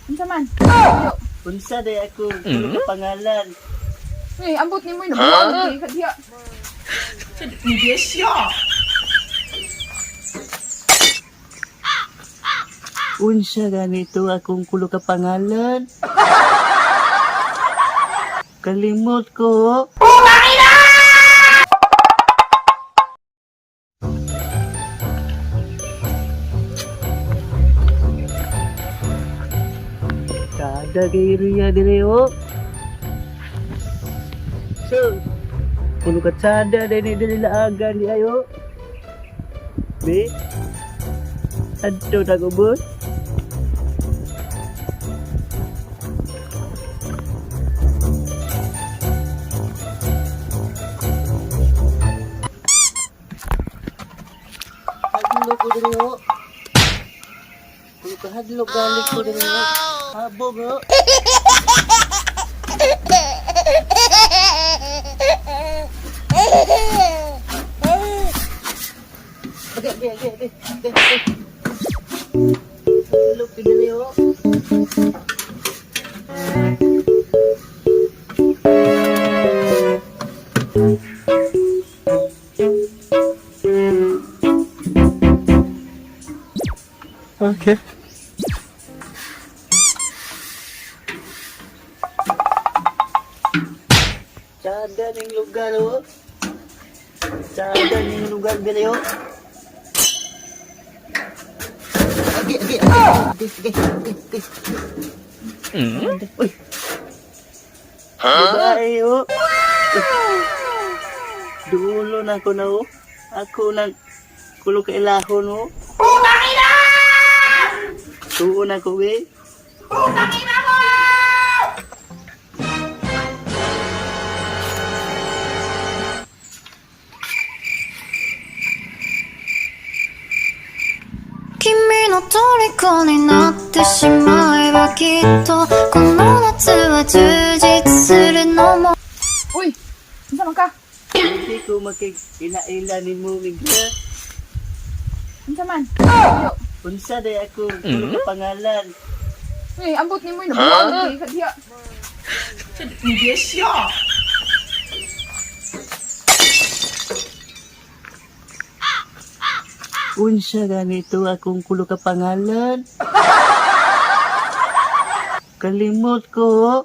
Unsa man? Ayo. Unsa day ako kulo ka pangalan. Uy, ambot nimo nabuang kay ka diha. Unsa ganito akong kulo ka pangalan? Kalimot ko. Kada kay Ria dire oh. So, kulo ka tsada dili dili laagan di ayo. Be. Adto tagubos. Hadlok ko diri oh. Kulo ka hadlok galik ko diri oh. Habog oh. Okay, okay, okay, okay, okay, okay. Hadlok ko diri oh. Okay. Tsada ning lugar oh. Tsada ning lugar diri oh. Agi, agi, agi, agi, agi, agi. Uy. Babae oh. Dulo na ko na oh. Ako nang kulo ka ilahon oh. Tuon ako eh. 君の虜になってしまえばきっとこの夏は充実するのも Uy, unsa man ka? Hindi ko makig ila-ila ni mo migla. Unsa man? Ayo. Unsa day ako kulo ka pangalan. Uy, ambot nimo nabuang kay ka diha. Unsa ganito akong kulo ka pangalan? Kalimot ko.